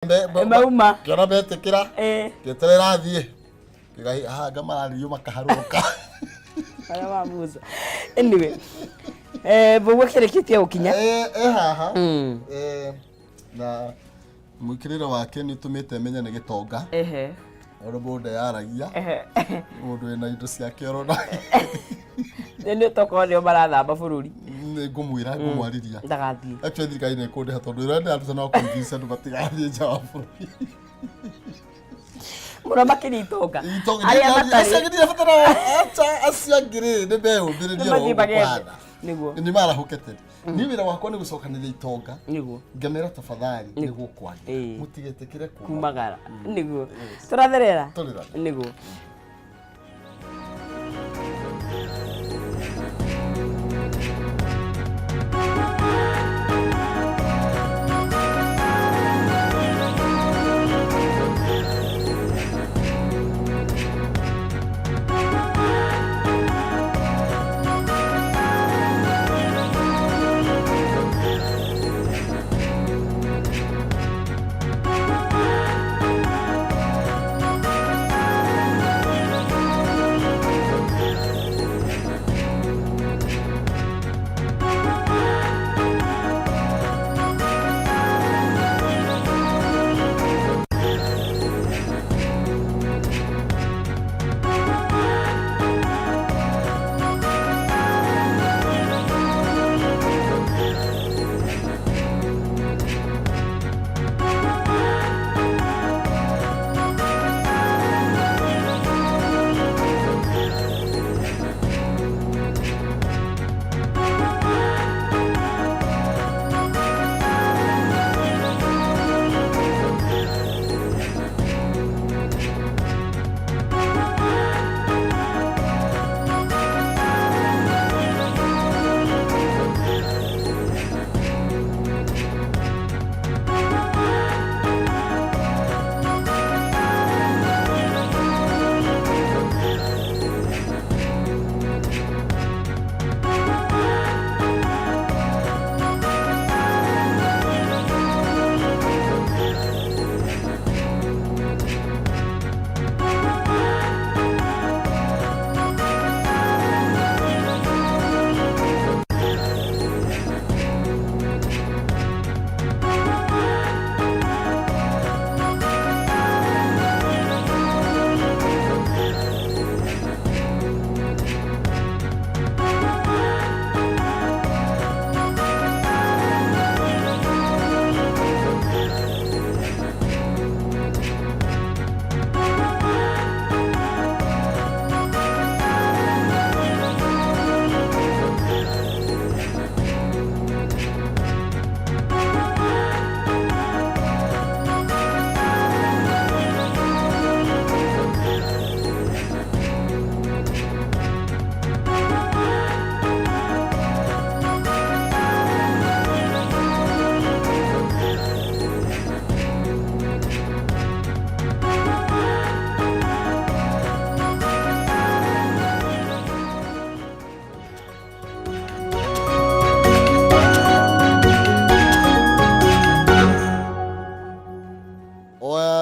Mauma. Ngĩona metĩkĩra. Ngĩeterera thiĩ. Ngĩgahi haha ngamararĩrio makaharũrũka. Arĩa wa Musa. Anyway. Mbũguo kĩrĩkĩtie gũkinya. E haha. Na mwĩkĩrĩre wake nĩ ũtũmĩte menye nĩ gĩtonga. Tondũ mũndũ ndeyaragia. Mũndũ wĩna indo ciake orona. Nĩ tokorwo nĩo marathamba bũrũri. Nĩ ngũmwĩra ngũmwarĩria. Ndagathiĩ. Actually thirikari nĩ ĩkũndĩha tondũ wĩra ũrĩa ndĩraruta no convince andũ matigathiĩ nja wa bũrũri. Mũno makĩria itonga. Arĩa matarĩ. Acio angĩ ndirabatara acha acio angĩ rĩ nĩ meyũmbĩrĩrie oro Nĩmathiĩ ũguo magethe. kũhana. Nĩguo. Nĩ marahũke tene. Niĩ wĩra wakwa nĩ gũcokanĩria itonga. Nĩguo. Ngamera tafadhali nĩ gũkwagira. Mũtigetĩkĩre kumagara. Nĩguo. Tũratherera. Tũratherera. Nĩguo.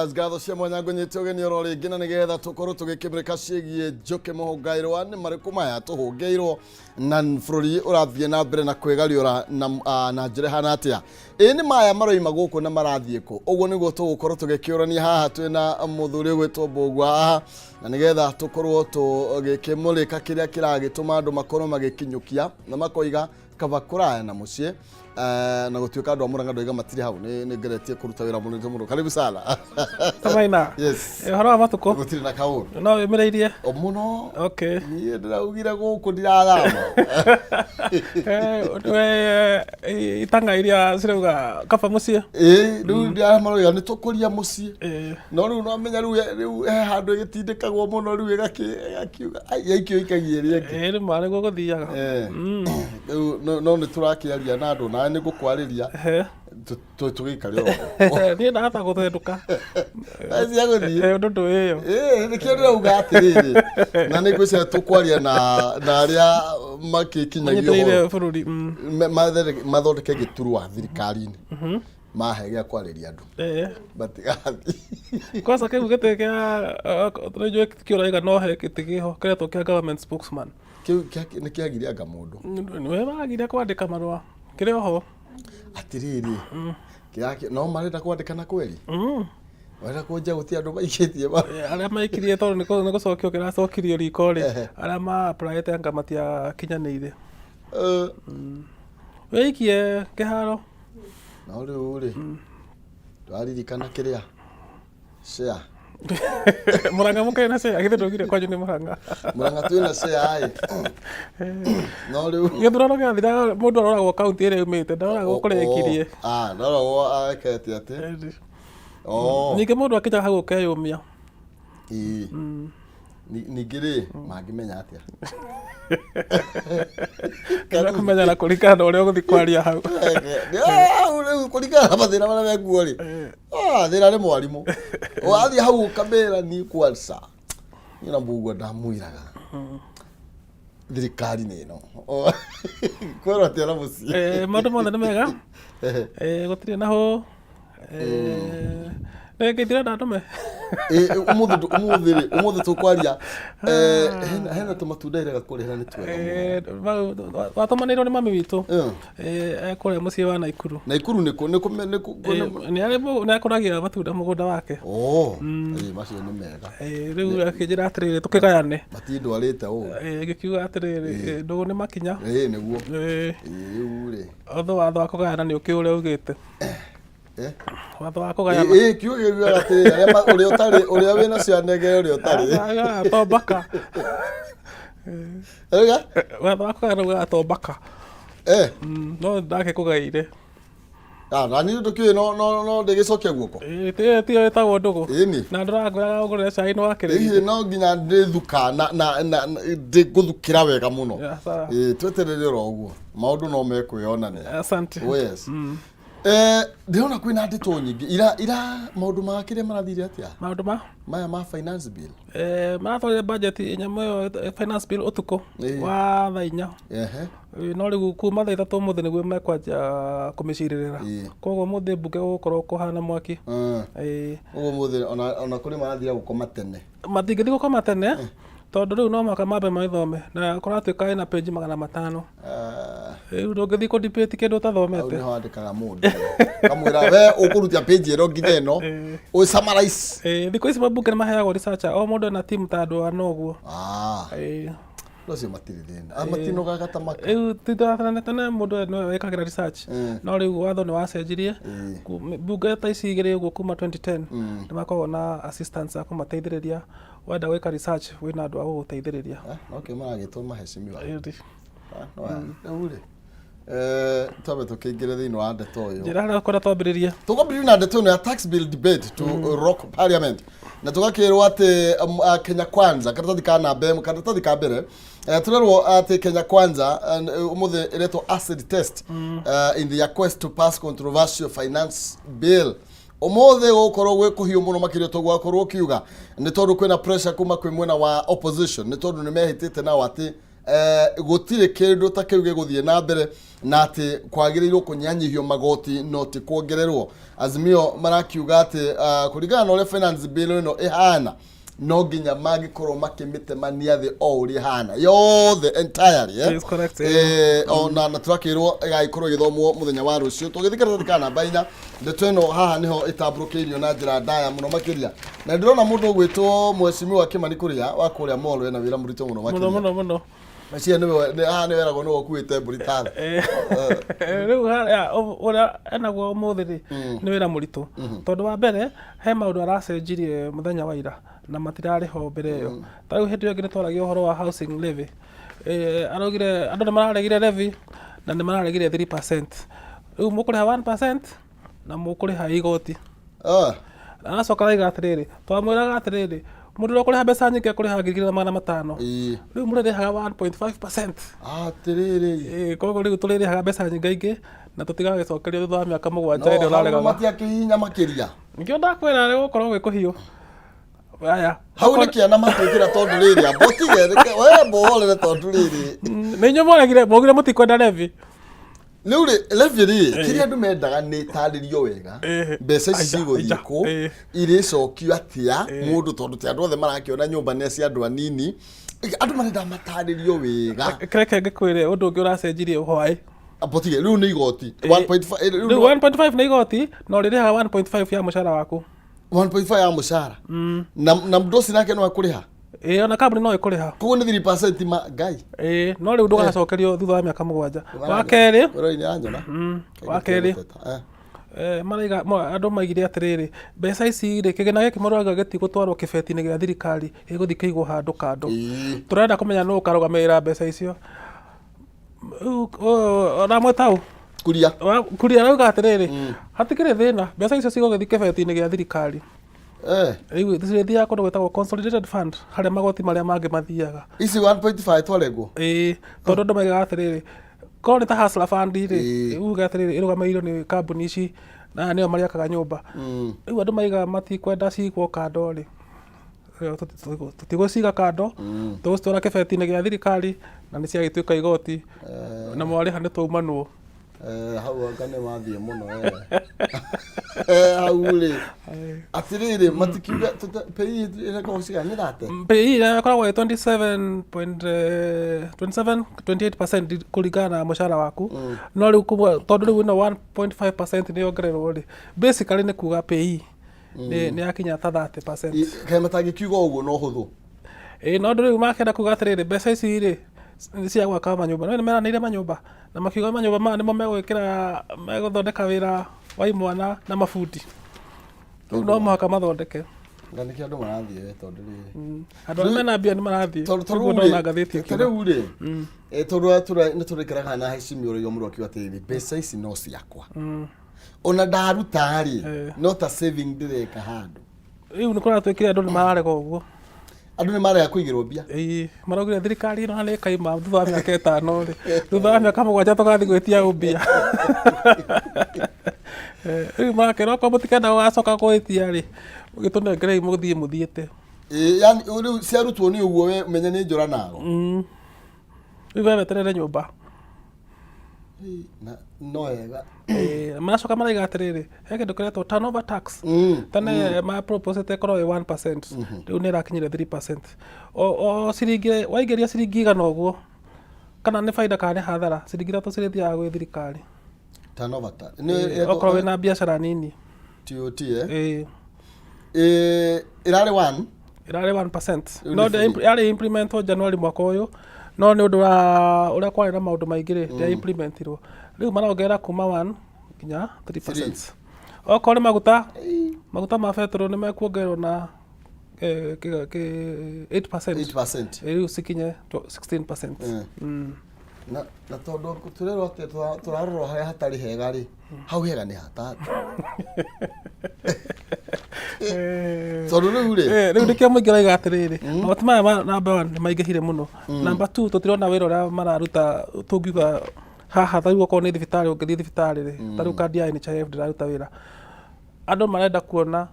Ngatho cia mwanya ngũnyite ũgeni oro rĩngĩ na nĩgetha tũkorwo tũgĩkĩmũrĩka ciĩgiĩ Njũkĩ Mũhũngairwa nĩ marĩkũ maya tũhũngĩirwo na bũrũri ũrathiĩ na mbere na kwĩgariũra na njĩra ĩhana atĩa. Ĩ nĩ maya maroima gũkũ na marathiĩ kũ? Ũguo nĩguo tũgũkorwo tũgĩkĩũrania haha twĩna mũthuri ũgwĩtwo Mbũgua haha na nĩgetha tũkorwo tũgĩkĩmũrĩka kĩrĩa kĩragĩtũma andũ makorwo magĩkinyũkia na makoiga kaba kũraya na mũciĩ. Na gũtuĩka andũ a Murang'a ndoiga matirĩ hau nĩ ngeretie kũruta wĩra mũnene mũno. Karibu sana. Kamaina. Yes. Ũhoro wa matukũ? Gũtirĩ na kaũndũ. No wĩmĩrĩirie? O mũno. Okay. Niĩ ndĩraugire gũkũ ndirathama. We itanga iria cirauga kaba mũciĩ? Ĩĩ, rĩu ndĩra maroiga nĩ tũkũria mũciĩ. No rĩu no menya rĩu rĩu he handũ ĩgĩtindĩkagwo mũno rĩu ĩgakiuga ai yaikio ikagia ĩrĩa ĩngĩ. Ĩĩ nĩ ma nĩguo gũthiaga. Rĩu no nĩ tũrakĩaria na andũ nawe nĩ ngũkwarĩria tũgĩikare oro. Niĩ ndahota gũthendũka. Cia gũthiĩ. Ũndũ ndũĩ ĩyo. Ĩĩ nĩkĩo ndĩrauga atĩrĩrĩ na nĩ ngwĩciria tũkwaria na arĩa makĩkinyagia Manyitĩrĩire ũhoro. bũrũri. Mathondeke gĩturwa thirikari-inĩ. Mahe gĩa kwarĩria andũ. Matigathiĩ. Kwanza kĩu gĩtĩ kĩa nĩnjũĩ kĩũraiga no he gĩtĩ kĩho kĩretwo kĩa government spokesman. Kĩu nĩ kĩagire anga mũndũ. Nĩwe wagire kwandĩka marũa kĩrĩ oho. Atĩrĩrĩ, kĩrĩa no marenda kwandĩkana kweri? Marenda kũnja gũtirĩ andũ maikĩtie marũa. Arĩa maikirie tondũ nĩ gũcokio kĩracokirio riko rĩ, arĩa ma-applyĩte anga matiakinyanĩire. Wĩikie kĩharo. No rĩu rĩ, ndũraririkana kĩrĩa share. Mũrang'a mũkĩrĩ na share, githĩ ndũgire kwanyu nĩ Mũrang'a? Mũrang'a twĩna share ĩ. No rĩu gĩthurano gĩathira mũndũ aroragwo kaunti ĩrĩa aumĩte, ndaroragwo kũrĩa aikirie. Ah, ndaroragwo ekete atĩ. Oh. Ningĩ mũndũ akinya hau ũkeyũmia. Ĩĩ. Ningĩ rĩ, mangĩmenya atĩa? Kana kũmenya na kũringana na ũrĩa ũgũthiĩ kwaria hau. Hau rĩu kũringana na mathĩna marĩa mekuo rĩ, thĩna nĩ mwarimũ. Wathiĩ hau ũkamĩra niĩ kwanza. Niĩ na mũguo ndamwĩraga. Thirikari nĩ ĩno. Kwĩrwo atĩa na mũciĩ? Maũndũ mothe nĩ mega. Gũtirĩ na hũ. Rĩngĩ ndirenda ndũme. Ũmũthĩ ũmũthĩ rĩ, ũmũthĩ tũkwaria hena tũmatunda irega kũrĩhĩra nĩ twega mũno. Watũmanĩirwo nĩ mami witũ. Kũrĩa mũciĩ wa Naikuru. Naikuru nĩ kũ nĩ kũ nĩ kũ nĩ akũragia matunda mũgũnda wake. Oh, macio nĩ mega. Rĩu akĩnjĩra atĩrĩrĩ tũkĩgayane. Matindwarĩte ũũ. Ngĩkiuga atĩrĩrĩ ndũgũ nĩ makinya. Nĩguo. Rĩu rĩ. Othe watho wa kũgayana nĩ ũkĩũĩ ũrĩa ugĩte. Watho wa kũgayana. Kiugo gĩkiugaga atĩrĩrĩ, arĩa ũrĩa ũtarĩ, ũrĩa wĩna cio anengere ũrĩa ũtarĩ. Tombaka. Ũrauga? Watho wa kũgayana ugaga tombaka. No ndakĩkũgaire. Ah, na niĩ ndũkĩũĩ no no no ndĩgĩcokia guoko. Tiyo ĩtagwo ndũgũ. Ĩni. Na ndũrangwĩraga ũngũrĩre cai nĩ wakĩrĩire. Ĩhĩ no nginya ndĩthuka na na na ndĩgũthukĩra wega mũno. Ĩĩ tweterere oro ũguo. Maũndũ no mekwĩyonania. Asante. Oh yes. Ndĩrona kwĩna ndeto nyingĩ ira ira maũndũ ma kĩrĩa marathire atĩa? Maũndũ ma? Maya ma finance bill. Maratwarire budget nyamũ ĩyo finance bill ũtukũ wa thaa 4. No rĩu kuma thaa 3 ũmũthĩ nĩguo mekwanjia kũmĩcirĩrĩra. Koguo ũmũthĩ mbunge gũgũkorwo kũhana mwaki. Ũguo ũmũthĩ ona kũrĩ marathire gũkoma tene. Matingĩthiĩ gũkoma tene tondũ rĩu no mũhaka mambe maithome na kũratuĩka ĩna page 500. Rĩu ndũngĩthiĩ kũ debate kĩndũ ũtathomete. Hau nĩho andĩkaga mũndũ. Kamwĩra we ũkũruta page ĩno nginya ĩno. Ũ summarize. Thikũ ici mabunge nĩ maheagwo researcher, o mũndũ ena team ta andũ ana ũguo. Andũ acio matirĩ thĩna. Matinogaga ta maka. Rĩu ti ta tene tene mũndũ nĩwe wĩkagĩra research. No rĩu watho nĩ wacenjirie. Mbunge ta ici igĩrĩ ũguo kuma 2010 nĩ makoragwo na assistants a kũmateithĩrĩria. Wenda gwĩka research wĩna andũ a gũgũteithĩrĩria. No kĩo maragĩtwo maheshimiwa. Rĩu rĩ, twambe tũkĩingĩre thĩinĩ wa ndeto ũyũ. Njĩra harĩa ũkwenda twambĩrĩrie. Tũkwambĩrĩria na ndeto ĩno ya tax bill debate to rock parliament. Na tũgakĩrwo atĩ Kenya Kwanza, karatathi ka namba ĩmwe, karatathi ka mbere, tũrerwo atĩ Kenya Kwanza ũmũthĩ ĩretwo acid test in their quest to pass controversial finance bill. Ũmũthĩ gũgũkorwo gwĩ kũhiũ mũno makĩria toguo wakorwo ũkiuga nĩ tondũ kwĩna pressure kuma kwĩ mwena wa opposition nĩ tondũ nĩ mehĩtĩte nao atĩ gũtirĩ kĩndũ ta kĩu gĩgũthiĩ na mbere na atĩ kwagĩrĩirwo kũnyihanyihio magoti no ti kuongererwo. Azimio marakiuga atĩ kũringana na ũrĩa finance bill ĩno ĩhana no nginya mangĩkorwo makĩmĩtemania thĩ o ũrĩa ĩhana yothe entirely, Yes, correct, Ona na tũrakĩrwo ĩgagĩkorwo ĩgĩthomwo mũthenya wa rũciũ. Tũgĩthiĩ karatathi ka namba 4, ndeto ĩno haha nĩho ĩtambũrũkĩirio na njĩra ndaya mũno makĩria. Na ndĩrona mũndũ ũgwĩtwo Mheshimiwa Kimani Kuria wa kũrĩa Molo ena wĩra mũritũ mũno makĩria. Mũno, mũno, mũno. Meciria nĩwe, haha nĩwe weragwo nĩwe ũkuĩte mbũri ta thĩ. Rĩu harĩa ũrĩa enaguo ũmũthĩ rĩ, nĩ wĩra mũritũ. Tondũ wa mbere, he maũndũ aracenjirie mũthenya wa ira na matirarĩ ho mbere ĩyo. Ta rĩu hĩndĩ ĩyo ĩngĩ nĩ twaragia ũhoro wa housing levy. Araugire andũ nĩ mararegire levy na nĩ mararegire 3%. Rĩu mũkũrĩha 1% na mũkũrĩha igoti. Aracoka arauga atĩrĩrĩ, twamwĩraga atĩrĩrĩ, mũndũ ũrĩa ũkũrĩha mbeca nyingĩ ekũrĩha 2,500. Rĩu mũrĩrĩhaga 1.5%. Atĩrĩrĩ. Koguo rĩu tũrĩrĩhaga mbeca nyingaingĩ na tũtigagĩcokerio thutha wa mĩaka 7 ĩrĩa ũraregaga. No matiakĩhihinya makĩria. Nĩkĩo ndakwĩra nĩ gũkorwo gwĩ kũhiũ. Aya. Hau nĩ kĩana matwĩkĩra tondũ rĩrĩ, amba ũtige, reke, we mbohorere tondũ rĩrĩ. Nĩ inyuĩ mwaregire, mwaugire mũtikwenda levy. Rĩu rĩ, levy rĩ, kĩrĩa andũ mendaga nĩ tarĩrio wega mbeca ici Aija, cigũthiĩ aija, kũ, irĩcokio atĩa mũndũ, tondũ ti andũ othe marakĩona nyũmba nĩ cia andũ anini. Andũ marenda matarĩrio wega. Reke ngĩkwĩre ũndũ ũngĩ ũracenjirie hwaĩ. Botige rĩu nĩ igoti 1.5, rĩu Rĩu 1.5 nĩ igoti, na ũrĩrĩhaga 1.5 ya mũcara waku. 1.5 ya mũcara, na mũndũ ũcio nake no akũrĩha? Ĩĩ, ona kambuni no ĩkũrĩha. Koguo nĩ 3% ma ngai. Ĩĩ, no rĩu ndũgacokerio thutha wa mĩaka 7. Wa kerĩ, Ũrori nĩ aranyona. Wa kerĩ, maraiga andũ maigire atĩrĩrĩ, mbeca ici rĩ, kĩgĩna gĩkĩ mũrauga gĩtigũtwarwo kĩbeti-inĩ gĩa thirikari, gĩgũthiĩ kĩigwo handũ kando. Tũrenda kũmenya nũ ũkarũgamĩrĩra mbeca icio. Rĩu, ũramwĩta ũ? Kuria. Kuria arauga atĩrĩrĩ, hatikĩrĩ thĩna, mbeca icio cigũgĩthiĩ kĩbeti-inĩ gĩa thirikari. Rĩu cirĩthiaga kũndũ gwĩtagwo consolidated fund, harĩa magoti marĩa mangĩ mathiaga. Ici 1.5 twarengwo. Ĩĩ, tondũ andũ maigaga atĩrĩrĩ, korwo nĩ ta Hustler Fund rĩ, uge atĩrĩrĩ, ĩrũgamĩrĩirwo nĩ kambuni ici na aya nĩo marĩakaga nyũmba. Rĩu andũ maigaga matikwenda cigwo kando rĩ, tũtigũciga kando, tũgũcitwara kĩbeti-inĩ gĩa thirikari na nĩ ciagĩtuĩka igoti na mwarĩha nĩ twaumanwo. Hau anga nĩ wathiĩ mũno. Hau rĩ, atĩrĩrĩ, matikiuga PAYE ĩrekorwo cigana? Nĩ thate? PAYE ĩkoragwo ĩ 27 point, 27 28% kũringana na mũcara waku, no rĩu tondũ rĩu ĩno 1.5% nĩ yongererwo rĩ, basically nĩ kuga PAYE nĩ yakinya ta 30%. Kaĩ matangĩkiuga ũguo no hũthũ? Ĩĩ, no andũ rĩu makenda kuga atĩrĩrĩ, mbeca ici rĩ nĩ cia gwaka manyũmba, no nĩ meranĩire manyũmba na makiuga manyũmba maya nĩmo megwĩkĩra, megũthondeka wĩra wa imwana na mabundi. Rĩu no mũhaka mathondeke. Nga nĩkĩo andũ marathiĩ we, tondũ rĩrĩ, Andũ arĩa mena mbia nĩ marathiĩ. Tondũ Nĩguo rĩu ndona rĩ, ngathĩti ta ĩkiuga. rĩu rĩ, tondũ nĩ tũrĩkaraga na heshima ũrĩa mũndũ akiuga atĩrĩrĩ, mbeca ici no ciakwa, ona ndaruta rĩ, no ta saving ndĩreka handũ. Rĩu nĩ kũratuĩkire andũ nĩ mararega ũguo. Andũ nĩ marega kũigĩrwo mbia. Ĩĩ, maraugire thirikari ĩno nĩ ĩkaima thutha wa mĩaka 5 rĩ, thutha wa mĩaka 7 tũgathiĩ gwĩtia mbia. Rĩu makerwo okorwo mũtikenda gũgacoka gwĩtia rĩ, gĩtũnengerei mũthiĩ mũthiĩte. Ĩĩ, yani rĩu ciarutwo nĩ ũguo, we menya nĩ njũra nago. Rĩu we weterere nyũmba. Ĩĩ, na no wega. Ĩĩ, maracoka maraiga atĩrĩrĩ, he kĩndũ kĩretwo turnover tax. Tene ma propose ĩkorwo ĩ 1%, rĩu nĩ ĩrakinyire 3%. O ciringi waingĩria ciringi 100 ũguo, kana nĩ baida kana nĩ hathara, ciringi 3 cirĩthiaga gwĩ thirikari. Turnover tax nĩ Okorwo wĩna biacara nini. TOT? Ĩĩ. Ĩrarĩ 1? Ĩrarĩ 1%. Rĩu No nĩ 3. Yarĩ implementwo January mwaka ũyũ, no nĩ ũndũ wa ũrĩa kwarĩ na maũndũ maingĩ rĩ, ndĩa implementirwo. Rĩu marongerera kuma 1 nginya 3%. Okorwo nĩ maguta, maguta ma betũrũ nĩ mekuongererwo na 8%. 8%. Rĩu cikinye 16%. Na tondũ tũrerwo atĩ tũrarorwo harĩa hatarĩ hega rĩ, hau hega nĩ hatata, tondũ rĩu rĩ, Rĩu nĩkĩo mũingĩ ũraiga atĩrĩrĩ, magoti maya ma number one nĩ maingĩhire mũno, number two tũtirona wĩra ũrĩa mararuta. Tũngiuga haha ta rĩu okorwo nĩ thibitarĩ, ũngĩthiĩ thibitarĩ rĩ, ta rĩu kandi ya NHIF ndĩraruta wĩra. Andũ marenda kuona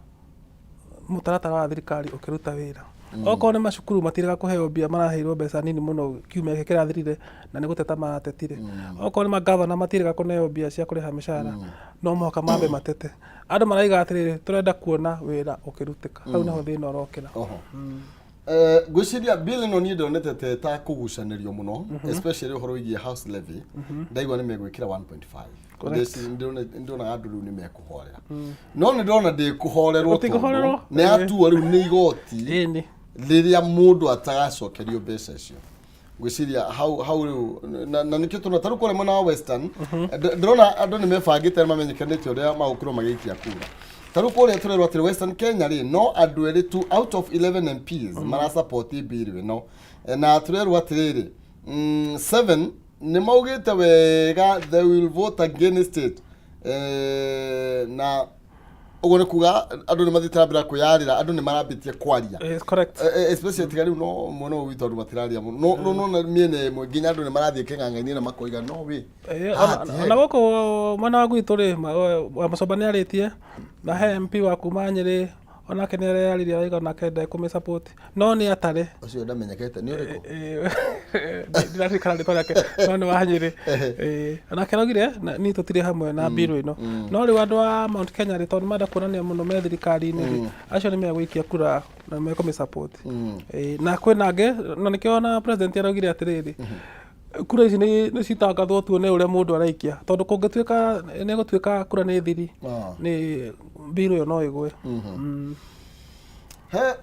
mũtaratara wa thirikari ũkĩruta wĩra. Okorwo nĩ macukuru, matirega kũheo mbia, maraheirwo mbeca nini mũno kiumia gĩkĩ kĩrathirire na nĩ gũteta maratetire. Okorwo nĩ magavana, matirega kũneo mbia cia kũrĩha mĩcara, no mũhaka mambe matete. Andũ maraiga atĩrĩrĩ, tũrenda kuona wĩra ũkĩrutĩka. Hau nĩho thĩna ũrokĩra. Oho. Ngwĩciria bill ĩno niĩ ndonete ta ta kũgucanĩrio mũno, especially ũhoro wĩgiĩ house levy. Ndaigua nĩ megwĩkĩra 1.5. Correct. Ndĩronaga andũ rĩu nĩ mekũhorera, no nĩ ndĩrona ndĩkũhorerwo tondũ Ũtikũhorerwo? nĩ yatuo rĩu nĩ igoti Ĩni. Rĩrĩa mũndũ atagacokerio mbeca icio, ngwĩciria hau hau rĩu na nĩkĩo tũrona ta rĩu kũrĩa mwena wa Western, ndĩrona andũ nĩ mebangĩte, mamenyekanĩte ũrĩa magũkorwo magĩikia kura. Ta rĩu kũrĩa tũrerwo atĩrĩ, Western Kenya rĩ, no andũ erĩ tu out of 11 MPs marasupport bill ĩno. Na tũrerwo atĩrĩrĩ, 7 nĩ maugĩte wega they will vote against it. Na ũguo nĩ kuga andũ nĩ mathiĩte na mbere kwĩyarĩra, andũ nĩ marambĩtie kwaria. Yes, correct. Especially tiga rĩu no mwena ũyũ witũ andũ matiraria mũno, no no mĩena ĩmwe nginya andũ nĩ marathiĩ kĩng'ang'a-inĩ na makoiga no wĩ haha ti Ona hega. Gũkũ mwena wa gwitũ rĩ, wa Mũcomba nĩ arĩtie, na he MP wa kuma Nyĩrĩ. Onake nĩ areyaririe, arauga onake ndekũmĩ support, no nĩ atare. Ũcio ndamenyekete nĩ ũrĩkũ? Ndiraririkana rĩtwa rĩake, no nĩ wa Nyĩrĩ. Onake araugire niĩ tũtirĩ hamwe na bill ĩno. No rĩu andũ a Mount Kenya rĩ, tondũ nĩ marenda kuonania mũno me thirikari-inĩ rĩ, acio nĩ megũikia kura na mekũmĩ support. Na kwĩna angĩ, na nĩkĩo ona president araugire atĩrĩrĩ, kura ici nĩ citangathwo tuone ũrĩa mũndũ araikia, tondũ kũngĩtuĩka nĩ gũtuĩka kura nĩ thiri, nĩ bill ĩyo no ĩgwe. He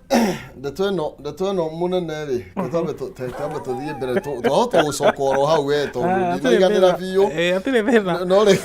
ndeto ĩno mũnene rĩ, twambe tũthiĩ mbere, twahota gũcoka oro hau we, tondũ ndinaiganĩra biũ. Hatirĩ thĩna. No rĩ,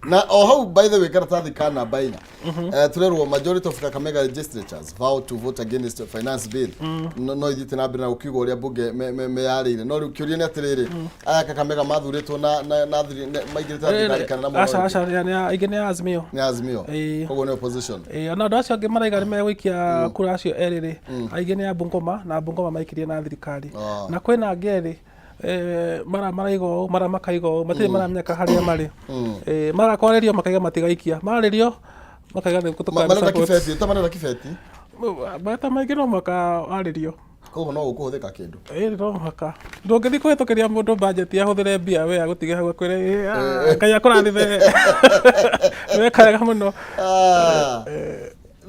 na o hau, by the way, karatathi ka namba 4, turerwo majority of Kakamega legislatures vow to vote against the finance bill. No ithiĩte na mbere na gũkiuga ũrĩa mbunge meyarĩire, no rĩu kĩũria nĩ atĩrĩrĩ, aya Kakamega mathurĩtwo na maingĩrĩte na thirikari kana na Aca, aca, aingĩ nĩ Azimio. Nĩ Azimio? Ĩĩ. Koguo nĩ opposition. Ĩĩ, ona andũ acio angĩ maraiga nĩ megũikia kura, acio erĩ rĩ, aingĩ nĩ a Bungoma, na Bungoma maikirie na thirikari. Na kwĩna angĩ erĩ, mara maraiga ũũ, mara makaiga ũũ, matirĩ maramenyeka harĩa marĩ. Mara kwarĩrio makaiga matigaikia, marĩrio makaiga nĩ Marenda kibeti ta marenda kibeti. Maita maingĩ no mũhaka warĩrio. Koguo no gũkũhũthĩka kĩndũ. Ĩĩ, no mũhaka. Ndũngĩthiĩ kũhĩtũkĩria mũndũ budget ahũthĩre mbia, we agũtige hau akwĩre, "Ĩ, ah, Ngai akũrathime, weka wega mũno." Ah.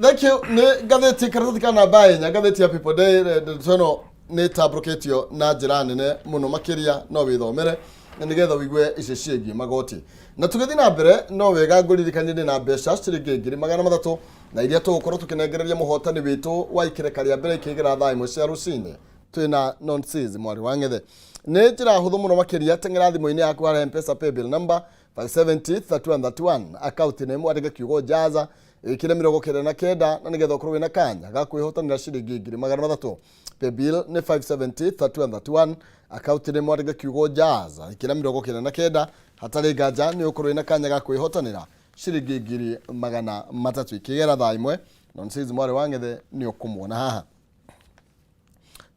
Thank you. Nĩ ngathĩti karatathi ka namba 4, ngathĩti ya People Day, ndeto ĩno nĩ tambũrũkĩtio na njĩra nene mũno makĩria, no wĩthomere na nĩgetha ũigue icio ciĩgiĩ magoti. Na tũgĩthiĩ na mbere, no wega ngũririkanie ndĩ na mbeca ciringi 300,000 na iria tũgũkorwo tũkĩnengereria mũhotani witũ wa ikereka rĩa mbere ikĩgĩra thaa 1 cia rũcinĩ. Twĩna Nonsis mwarĩ wa Ng'ethe. Nĩ njĩra hũthũ mũno makĩria, teng'era thimũ-inĩ yaku harĩa Mpesa paybill number 570 3131, account name wandĩke kiugo jaza, ĩkĩre 99, na nĩgetha ũkorwo wĩna kanya ga kwĩhotanĩra ciringi 300,000. Paybill nĩ 570 3131, account name wandĩke kiugo jaza, ĩkĩra 99. Hatarĩ nganja nĩ ũkorwo wĩna kanya ga kwĩhotanĩra ciringi 300,000 ikĩgera thaa 1. Nonsense mwarĩ wa Ng'ethe nĩ ũkũmuona haha.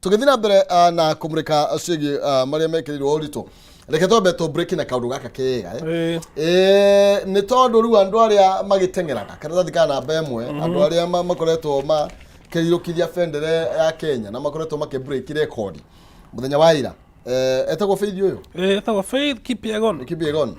Tũgĩthiĩ na mbere na kũmũrĩka ciĩgiĩ marĩa mekĩrĩirwo ũritũ, reke twambe tũ break na kaũndũ gaka kega, eh? Ĩĩ. Nĩ tondũ rĩu andũ arĩa magĩteng'eraga, karatathi ka namba 1, andũ arĩa makoretwo makĩrirũkithia bendera ya Kenya na makoretwo makĩ break record mũthenya wa ira, etagwo Faith ũyũ. Ĩĩ, etagwo Faith Kipyegon. Kipyegon.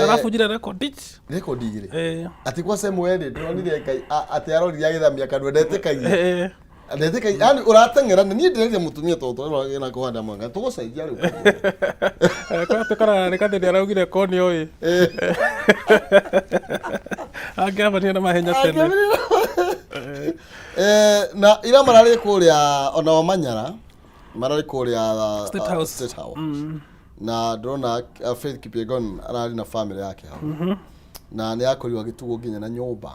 Arabunjire record ici. Record igĩrĩ. Ĩĩ. Atĩ kwa Samuel ndĩronire Ngai atĩ arorire agĩthamia kanua, ndetĩkagia. Ĩĩ. Ndetĩkagia, yani ũrateng'era na niĩ ndĩreria mũtumia tondũ tũrarora na kũhanda mwanga tũgũcenjia rĩu. Kũrĩa tũkoraga nĩ kathĩni, araugire ko nĩ oĩ angĩambanire na mahenya tene. Na ira mararĩ kũrĩa ona wa Manyara, mararĩ kũrĩa State House. State House. Na ndĩrona Faith Kipyegon ararĩ na family yake hau, na nĩ akorirwo agĩtugwo nginya na nyũmba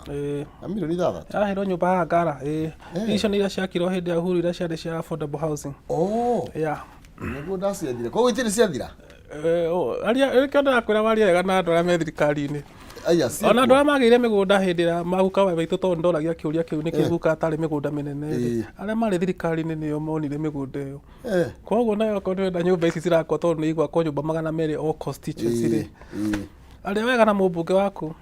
na mirioni 6. Araheirwo nyũmba haha Ngara. Ĩĩ, icio nĩ iria ciakirwo hĩndĩ ya Uhuru, iria ciarĩ cia affordable housing. Oh. Yeah. Nĩguo ndaciethire, koguo itirĩ ciathira. Aria nĩkĩo ndĩrakwĩra warie wega na andũ arĩa me thirikari-inĩ. Aya. Ona andũ arĩa magĩire mĩgũnda hĩndĩ ĩrĩa maguka maitũ, tondũ ndoragia kĩũria kĩu nĩkĩ guka atarĩ mĩgũnda mĩnene rĩ, arĩa marĩ thirikari-inĩ nĩo monire mĩgũnda ĩyo. Koguo nayo okorwo nĩũrenda nyũmba ici cirakwo, tondũ nĩ igwakwo nyũmba 200 o constituency rĩ, aria wega na mũmbunge waku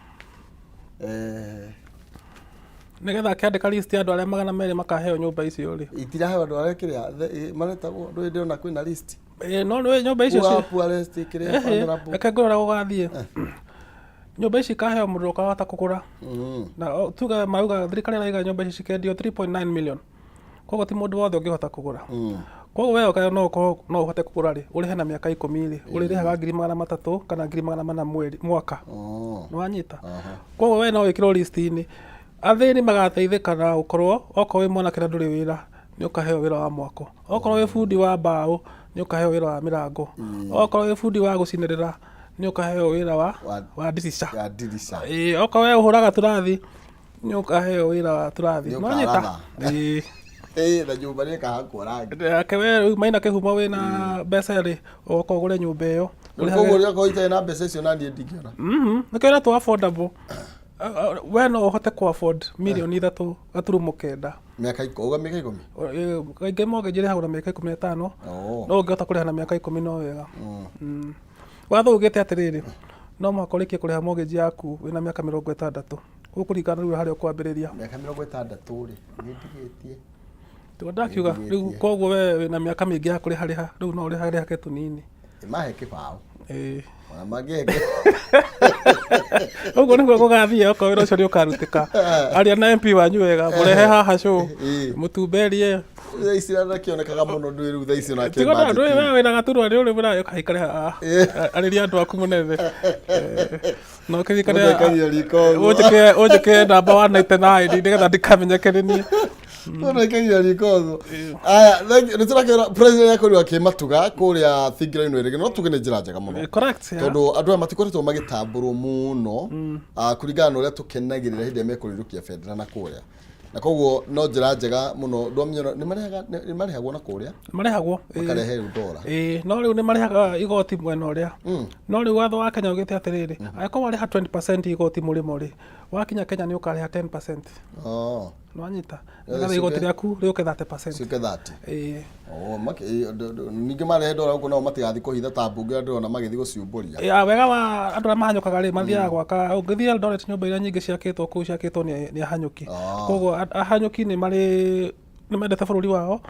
nĩgetha akĩandĩka list ya andũ arĩa 200 makaheo nyũmba icio rĩ. Itiraheo andũ arĩa kĩrĩa maretagwo ndũĩ, ndĩrona kwĩna list. Ĩĩ, no nĩ nyũmba icio Poor, poorest, kĩrĩa, vulnerable. Reke ngwĩre ũrĩa gũgathiĩ. Nyũmba ici ikaheo mũndũ ũkahota kũgũra, na tuge marauga, thirikari ĩraiga nyũmba ici cikendio 3.9 million, koguo ti mũndũ wothe ũngĩhota kũgũra. Koguo we okayo no ũkorwo no ũhote kũgũra rĩ, ũrĩhe na mĩaka 10 rĩ, ũrĩrĩhaga 300,000 kana 400,000 mweri mwaka. Nĩ wanyita? Koguo we no wĩkĩrwo list-inĩ. Athĩni magateithĩka na gũkorwo okorwo wĩ mwanake na ndũrĩ wĩra, nĩ ũkaheo wĩra wa mwako. Okorwo wĩ bundi wa mbaũ, nĩ ũkaheo wĩra wa mĩrango. Okorwo wĩ bundi wa gũcinĩrĩra, nĩ ũkaheo wĩra wa wa ndirica. Ya ndirica. Ĩĩ, okorwo we ũhũraga tũrathi, nĩ ũkaheo wĩra wa tũrathi. Nĩ Nĩwanyita? ũkaratha. Ĩĩ. Na nyũmba nĩ ĩkahakwo rangi. Nake we rĩu maina kĩhumo wĩna mbeca rĩ, ũgoka ũgũre nyũmba ĩyo. Rĩu koguo rĩrĩa korwo itarĩ na mbeca icio na niĩ ndingĩona. Nĩkĩo ĩretwo affordable. We no ũhote kũ afford 3.9 mirioni. Mĩaka uga mĩaka 10. Kaingĩ mortgage ĩrĩhagwo na mĩaka 15. No ũngĩhota kũrĩha na mĩaka 10 no wega. Watho ugĩte atĩrĩrĩ, no mũhaka ũrĩkie kũrĩha mortgage yaku wĩna mĩaka 60. Gũkũringana rĩu harĩa ũkwambĩrĩria. Mĩaka 60 rĩ, nĩ ndigĩtie. Tiguo ndakiuga rĩu, koguo we wĩna mĩaka mĩingĩ ya kũrĩharĩha, rĩu no ũrĩharĩhake tũnini. Mahe kĩbaũ. Ĩĩ. Ona mangĩhe. Ũguo nĩguo gũgathiĩ okorwo wĩra ũcio nĩ ũkarutĩka. Aria na MP wanyu wega, mũrehe haha show, mũtumberie. Thaa ici nakĩonekaga mũno ndũĩ rĩu thaa ici onake. Tigo na ndũĩ we wĩna gaturwa nĩ ũrĩ mũrayo kaikare haha. Arĩria andũ aku mũnene. Na ũkĩririkane Mũndũ aikagia riko ũguo. Ũnjĩkĩre namba 199 nĩgetha ndikamenyeke nĩ niĩ. Mũndũ aikagia riko ũguo. Aya, thank you. Nĩ tũrakĩona president akorirwo akĩmatuga kũrĩa thingira-inĩ rĩngĩ, no tuge nĩ njĩra njega mũno. Correct, yeah. Tondũ andũ aya matikoretwo magĩtambũrwo mũno, kũringana na ũrĩa tũkenagĩrĩra hĩndĩ ĩrĩa mekũrĩrũkia bendera na kũrĩa, na koguo no njĩra njega mũno. Ndwamenya nĩ marĩhagwo na kũrĩa? Marĩhagwo, ĩĩ. Makarehe rĩu ndora. Ĩĩ, no rĩu nĩ marĩhaga igoti mwena ũrĩa, no rĩu watho wa Kenya ugĩte atĩrĩrĩ, angĩkorwo warĩha 20% igoti mũrĩmo rĩ, wakinya Kenya nĩ ũkarĩha 10%. Oh. Nĩwanyita? Eh, Nĩgetha igoti rĩaku rĩũke 30%. Ciũke 30. Ĩĩ. Oh, ningĩ marehe ndora gũkũ nao matigathiĩ kũhitha ta mbunge ũrĩa ndĩrona magĩthiĩ gũciũmbũria. Ya, wega wa andũ arĩa mahanyũkaga rĩ, mathiaga gwaka. Ũngĩthiĩ Eldoret, nyũmba iria nyingĩ ciakĩtwo kũu ciakĩtwo nĩ ahanyũki. Koguo ahanyũki nĩ marĩ nĩ mendete bũrũri wao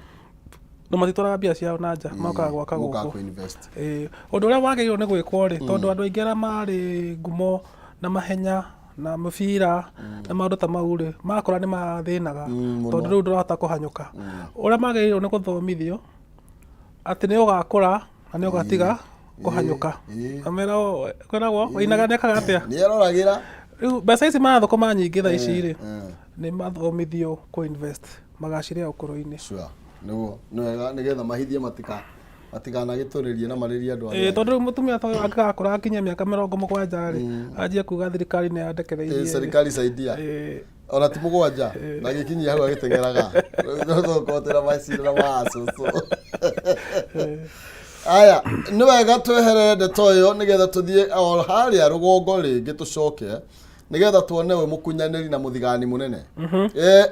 na matitwaraga mbia ciao na nja, mokaga gwaka Mokaga gũkũ. kũ-invest. Ĩĩ. Ũndũ ũrĩa wagĩrĩirwo nĩ gwĩkwo rĩ, tondũ andũ aingĩ arĩa marĩ ngumo na mahenya na mũbira na maũndũ ta mau rĩ, makũra nĩ mathĩnaga, Mũno. tondũ rĩu ndũrahota kũhanyũka. Ũrĩa magĩrĩirwo nĩ gũthomithio atĩ nĩ ũgakũra na nĩ ũgatiga kũhanyũka. Ameragwo, kwĩragwo wainaga nĩ ekaga atĩa? Nĩ aroragĩra. Rĩu mbeca ici marathũkũma nyingĩ thaa ici rĩ, nĩ mathomithio kũ invest magacirĩa ũkũrũ-inĩ. Sure. Nĩguo nĩ wega nĩgetha mahithie matikanagĩtũrĩrie na marĩrie andũ arĩa Ĩĩ, tondũ rĩu mũtumia ta ũyũ angĩgakũra akinyie mĩaka 70 rĩ, anjie kuga thirikari nĩ yandekereirie rĩ. Serikali saidia. Ona ti 7 na gĩkinyia hau agĩteng'eraga tũkotera macindano ma cũcũ. Aya, nĩ wega tweherere ndeto ĩyo nĩgetha tũthiĩ o harĩa rũgongo rĩngĩ, tũcoke nĩgetha tuone we mũkunyanĩri na mũthigani mũnene.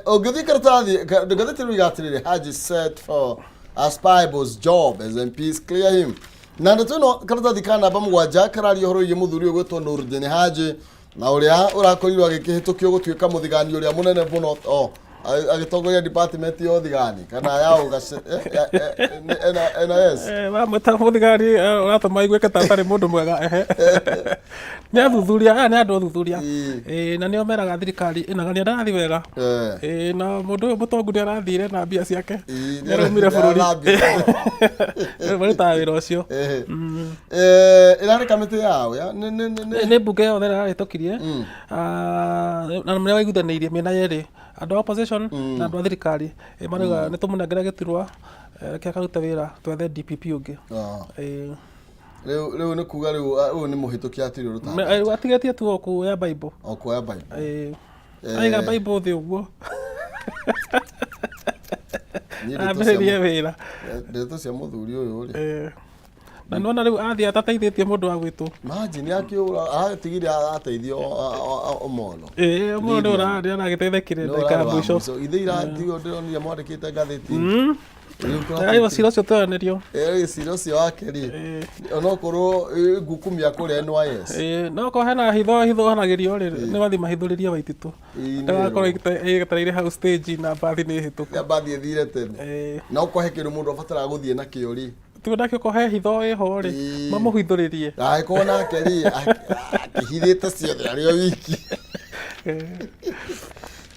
Ũngĩthiĩ karatathi ngathĩti rĩu igatĩrĩrĩ, Haji set for a spy boss job as MPs clear him. Na ndeto ĩno, karatathi ka namba 7 kararia ũhoro wĩgiĩ mũthuri ũyũ gwĩtwo Nurdin Haji na ũrĩa ũrakorirwo agĩkĩhĩtũkio gũtuĩka mũthigani ũrĩa mũnene mũno o agĩtongoria department ya ũthigani kana ya ũgace NIS. Wamwĩta mũthigari, ũratũma aiguĩke ta atarĩ mũndũ mwega. Ehe, nĩ athuthuria aya, nĩ andũ athuthuria. Ĩĩ, na nĩo meraga thirikari ĩna nĩ ndarathiĩ wega. Ĩĩ, na mũndũ ũyũ mũtongu nĩ arathire na mbia ciake. Nĩ araumire bũrũri. Nĩarathambire. Marutaga wĩra ũcio. Ĩrarĩ kamĩtĩ yao ya Nĩ mbunge yothe ĩrarĩtũkirie. Na nĩ maiguithanĩirie mĩena yerĩ, andũ a opposition na andũ a thirikari. Marauga nĩ tũmũnengere gĩturwa, reke akarute wĩra, twethe DPP ũngĩ. Ĩĩ. Rĩu nĩ kuga rĩu ũyũ nĩ mũhĩtũki atirĩ rũtamba. Atigĩtie tu o kuoya Bible. O kuoya Bible. Ĩĩ. Aiga Bible thĩ ũguo. Niĩ ndeto cia Ambĩrĩrie wĩra. Ndeto cia mũthuri ũyũ rĩ. Na nĩwona rĩu athiĩ atateithĩtie mũndũ wa gwitũ. Imagine akĩũra aratigire ateithio Omolo. Ĩĩ, mũndũ nĩ aragĩteithĩkire ndagĩka ya mũico. Ithe iratigwo ndĩronire mwandĩkĩte ngathĩti. Rĩu cira ũcio tweranĩrio. Cira ũcio wake rĩ, onokorwo ngukumia kũrĩa NYS. Ĩĩ, no korwo hena hitho hitho hanagĩrio rĩ, nĩ mathiĩ mahithũrĩrie Waititũ. Ĩĩ, Ndagakorwo etereire hau stage na mbathi nĩ hĩtũku. Ya mbathi ĩthire tene. Na okorwo he kĩndũ mũndũ abataraga gũthiĩ nakĩo rĩ. Tigo ndakĩũka he hitho ĩho rĩ, mamũhithũrĩrie. Angĩkorwo nake rĩ akĩhithĩte ciothe arĩ o wiki.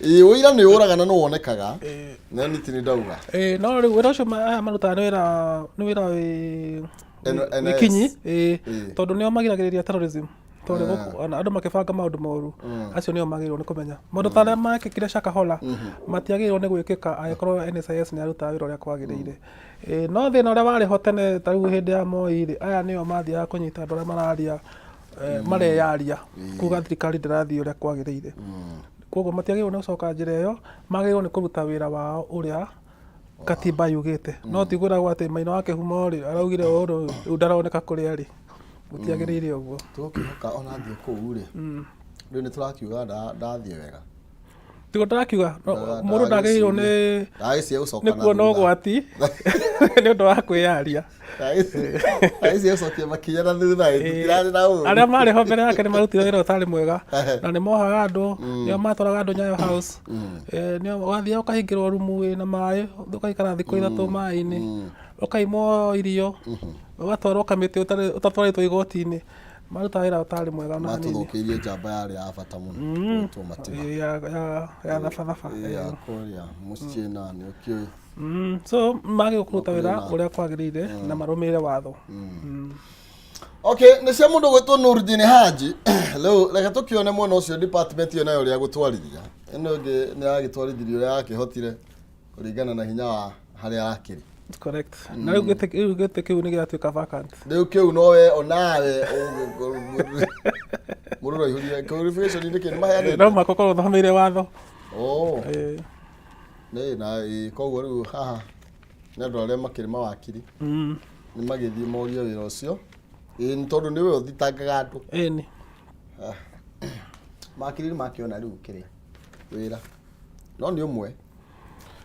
Ĩĩ, ũira nĩ ũraga na nĩ wonekaga. Na nĩ ti nĩ ndauga. Ĩĩ, no rĩu wĩra ũcio aya marutaga nĩ wĩra wĩ NIS. Kinyi, ĩĩ, tondũ nĩo magiragĩrĩria terrorism, tondũ gũkũ ona andũ makĩbanga maũndũ moru, acio nĩo magĩrĩirwo nĩ kũmenya maũndũ ta arĩa mekĩkire Shakahola matiagĩrĩirwo nĩ gwĩkĩka angĩkorwo NSIS nĩ yarutaga wĩra ũrĩa kwagĩrĩire. Ĩĩ, no thĩna ũrĩa warĩ ho tene, ta rĩu hĩndĩ ya Moi rĩ, aya nĩo mathiaga kũnyita andũ arĩa mararia, mareyaria kuga thirikari ndĩrathiĩ ũrĩa kwagĩrĩire. Koguo matiagĩrĩirwo nĩ gũcoka njĩra ĩyo, magĩrĩirwo nĩ kũruta wĩra wao ũrĩa katiba yugĩte, no ti kwĩragwo atĩ Maina wa Kĩhumo rĩ araugire ũũ, rĩu ndaroneka kũrĩa rĩ, gũtiagĩrĩire ũguo. Tũgũkĩhoka ona athiĩ kũu rĩ, rĩu nĩ tũrakiuga ndathiĩ wega. Tiguo ndĩrakiuga mũndũ ndagĩrĩirwo nĩ Ndagĩciria gũcoka nĩ na kuona thutha. ũgwati nĩ ũndũ wa kwĩyaria. Ndagĩciria gũcokia makinya na thutha ĩ, tũtirarĩ na ũru. Arĩa marĩ ho mbere yake nĩ marutire wĩra ũtarĩ mwega Ehe. na nĩ mohaga andũ, nĩo matwaraga andũ Nyayo House. Nĩo wathiaga ũkahingĩrwo rumu wĩna maĩ, ũgaikara thikũ 3 maĩ-inĩ, ũkaimwo irio, ũgatwarwo kamĩtĩ ũtatwarĩtwo igoti-inĩ. Marutaga wĩra ũtarĩ mwega ona hanini. Matũthũkĩirie njamba yarĩ ya bata mũno gwĩtwo Matiba. Ĩ, ya thabathaba. Ĩ, ya kũrĩa mũciĩ na nĩ ũkĩũĩ. So magĩrĩirwo kũruta wĩra ũrĩa kwagĩrĩire na marũmĩrĩre watho. Okay, nĩ cia mũndũ gwĩtwo Nurdin Haji. Rĩu reke tũkĩone mwena ũcio department ĩyo nayo ũrĩa gũtwarithia. Ĩno ĩngĩ nĩ yagĩtwarithirie ũrĩa yakĩhotire kũringana na hinya wa harĩa akĩrĩ. Correct. Na rĩu gĩtĩ kĩu nĩ gĩatuĩka vacant. Rĩu kĩu nowe onawe mũndũ ũraihũria qualification nĩ kĩ nĩ maheanĩte? No mũhaka ũkorwo ũthomeire watho. Oh. Nĩ na ĩ, koguo rĩu haha nĩ andũ arĩa makĩrĩ mawakiri nĩ magĩthiĩ morie wĩra ũcio. Ĩ, nĩ tondũ nĩwe ũthitangaga andũ. Ĩni. Mawakiri nĩ makĩona rĩu kĩrĩa wĩra no nĩ ũmwe.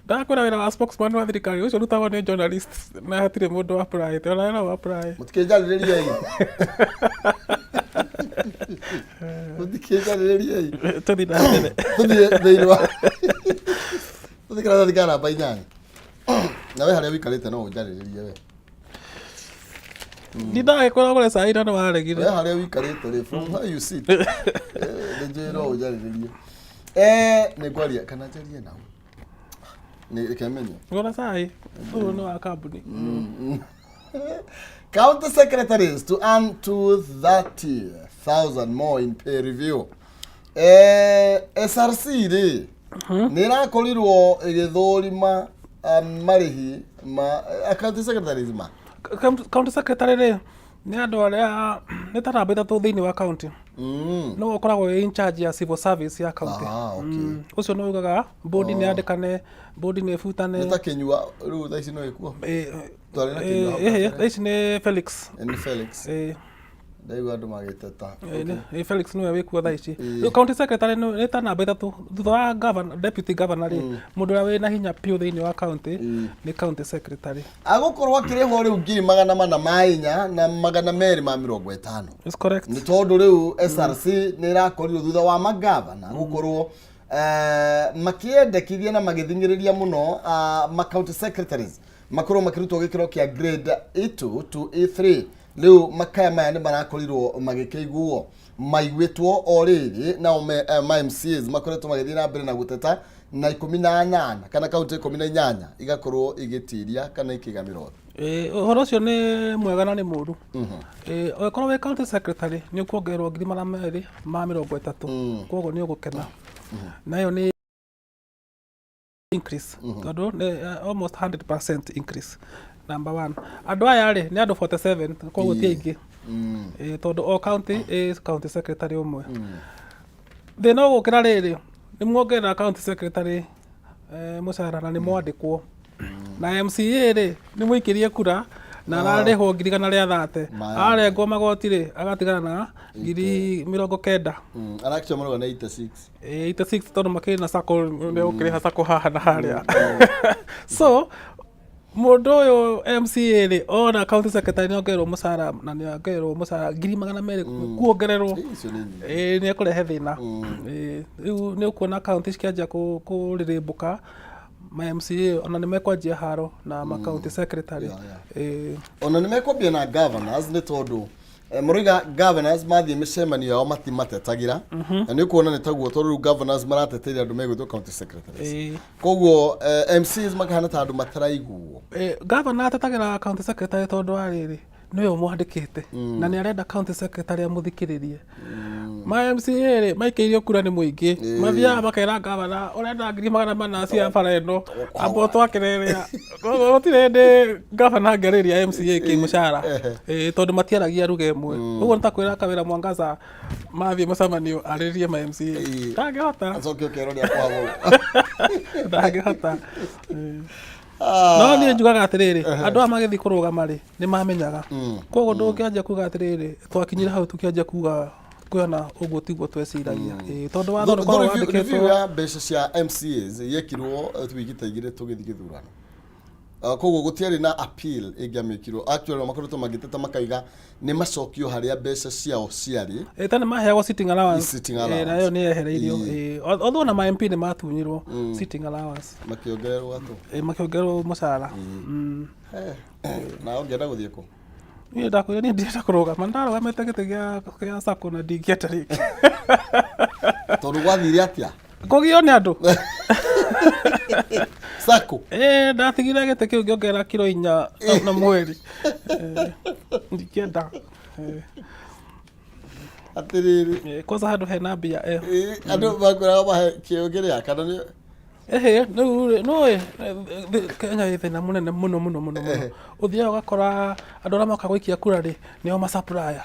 Ndakwĩra wĩra wa spokesman wa thirikari ũcio ũrutagwo nĩ journalist na hatirĩ mũndũ apply ona we no apply. Mũtikĩnjarĩrĩriei. Mũtikĩnjarĩrĩriei. Tũthiĩ na mbere. Tũthiĩ thĩinĩ wa tũthiĩ karatathi ka namba 8. Na we harĩa ũikarĩte no ũnjarĩrĩrie we. Ndindagĩkwĩra ũgũre cai na nĩ waregire. We harĩa ũikarĩte rĩ, from where you sit, nĩ njũĩ no ũnjarĩrĩrie. Nĩ ngwaria kana njarie nao. Nĩ reke menye. Gũra cai ũyũ nĩ wa kambuni. County secretaries to earn 230,000 more in pay review. SRC rĩ nĩ ĩrakorirwo ĩgĩthũrima marĩhi ma county secretaries ma County secretary rĩ nĩ andũ arĩa nĩ ta namba 3 thĩinĩ wa county. No ũkoragwo wĩ in charge ya civil service ya county. Ah, okay. Ũcio nĩ ugaga bodi nĩ yandĩkane, bodi nĩ ĩbutane. Nĩ ta Kĩnyua rĩu thaa ici no ĩkuo. Twarĩ na Kĩnyua hau kabere. Thaa ici nĩ Felix. Nĩ Felix. Ndaigua andũ magĩteta. Nĩ Felix nĩwe wĩkuo thaa ici. Rĩu county secretary nĩ ta namba 3 thutha wa governor, deputy governor rĩ, mũndũ ũrĩa wĩna hinya biũ thĩinĩ wa county nĩ county secretary. Agũkorwo akĩrĩhwo rĩu 404,250 na 250. It's correct. Nĩ tondũ rĩu SRC nĩ ĩrakorirwo thutha wa magavana gũkorwo makĩendekithia na magĩthing'ĩrĩria mũno ma county secretaries makorwo makĩrutwo gĩkĩro kĩa grade A2 to A3. Rĩu makaya maya nĩ marakorirwo magĩkĩiguo maiguĩtwo o rĩrĩ nao ma MCAs makoretwo magĩthiĩ na mbere na gũteta na 18 kana kaunti 18 igakorwo igĩtiria kana ikĩgamĩrwo. Ũhoro ũcio nĩ mwega na nĩ mũru. Ũngĩkorwo wĩ county secretary nĩ ũkuongererwo 230,000, koguo nĩ ũgũkena. Na ĩyo nĩ increase tondũ nĩ almost 100% increase. Number 1, andũ aya rĩ nĩ andũ 47, koguo ti aingĩ. Tondũ o county ĩ county secretary ũmwe. Thĩna ũgũkĩra rĩrĩ nĩ muongerera county secretary mũcara na nĩ mwandĩkwo. Na MCA rĩ nĩ mũikĩrie kura na ararĩhwo 130,000, arengwo magoti rĩ agatigana na 90,000. Arakĩo marauga nĩ 86. 86 tondũ makĩrĩ na sacco, nĩ ũkĩrĩha sacco haha na harĩa. So mũndũ ũyũ MCA rĩ ona county secretary nĩ ongererwo mũcara na nĩ ongererwo mũcara 200,000 kuongererwo. Icio nĩ nyingĩ. Nĩ ekũrehe thĩna. Rĩu nĩ ũkuona county cikĩanjia kũrĩrĩmbũka ma MCA ona nĩ mekwanjia haro na ma county secretary. Ona nĩ mekwambia na governors nĩ tondũ mũroiga governors mathiĩ mĩcemanio yao matimatetagĩra. Na nĩ ũkuona nĩ taguo tondũ rĩu governors marateteire andũ megwĩtwo county secretaries. Koguo MCs makahana ta andũ mataraiguo. Governor atetagĩra county secretary tondũ wa rĩrĩ nĩwe ũmwandĩkĩte na nĩ arenda county secretary amũthikĩrĩrie. Ma MCA rĩ maikĩirio kura nĩ mũingĩ, mathiaga makera governor ũrenda 400,000 cia bara ĩno amba ũtwakĩre ĩrĩa. Koguo gũtirĩ hĩndĩ governor angĩarĩria MCA kĩmũcara tondũ matiaragia ruga ĩmwe. Ũguo nĩ ta kwĩra Kawĩra Mwangaza mathiĩ mũcemanio arĩrĩrie ma MCA. Ndangĩhota. Acoke ũkerwo nĩ akwagwo. Ndangĩhota. No niĩ njugaga atĩrĩrĩ, andũ aya magĩthiĩ kũrũgama rĩ nĩ mamenyaga. Koguo ndũngĩanjia kuga atĩrĩrĩ twakinyire hau tũkĩanjia kuga Kwĩona ũguo tiguo tweciragia. Ĩĩ, tondũ watho ndũkoragwo Review wandĩkĩtwo. Ya mbeca cia MCAs yekirwo wiki ta 2 tũgĩthiĩ gĩthurano. Koguo gũtiarĩ na appeal ĩngĩamĩkirwo. Actually, makoretwo magĩteta makaiga nĩ macokio harĩa mbeca ciao ciarĩ. Ĩĩ, tene maheagwo sitting allowance. Sitting Ĩĩ, allowance. nayo nĩ yehereirio. Ĩĩ, although ona ma MP nĩ matunyirwo sitting allowance. Makĩongererwo atũ. Ĩĩ, makĩongererwo mũcara. Na ũngĩenda gũthiĩ kũ? Niĩ ndakwĩra niĩ ndirenda kũrũgama, ndarũgamĩte gĩtĩ gĩa sacco na ndingĩenda rĩngĩ. Tondũ gwathire atĩa? Kũgio nĩ andũ. Sacco. Ĩĩ, ndatigire gĩtĩ kĩu ngĩongerera kiro 4 na mweri. Ĩĩ, ndingĩenda. Ĩĩ. Atĩrĩrĩ. Ĩĩ, kwanza handũ hena mbia ĩyo. Ĩĩ, andũ makwĩraga mahe kĩo kĩrĩa kana nĩ Ĩhĩ, rĩu rĩ, nĩũĩ Kenya ĩ thĩna mũnene mũno mũno mũno mũno. Ũthiaga ũgakora andũ arĩa moka gũikia kura rĩ, nĩo ma supplier.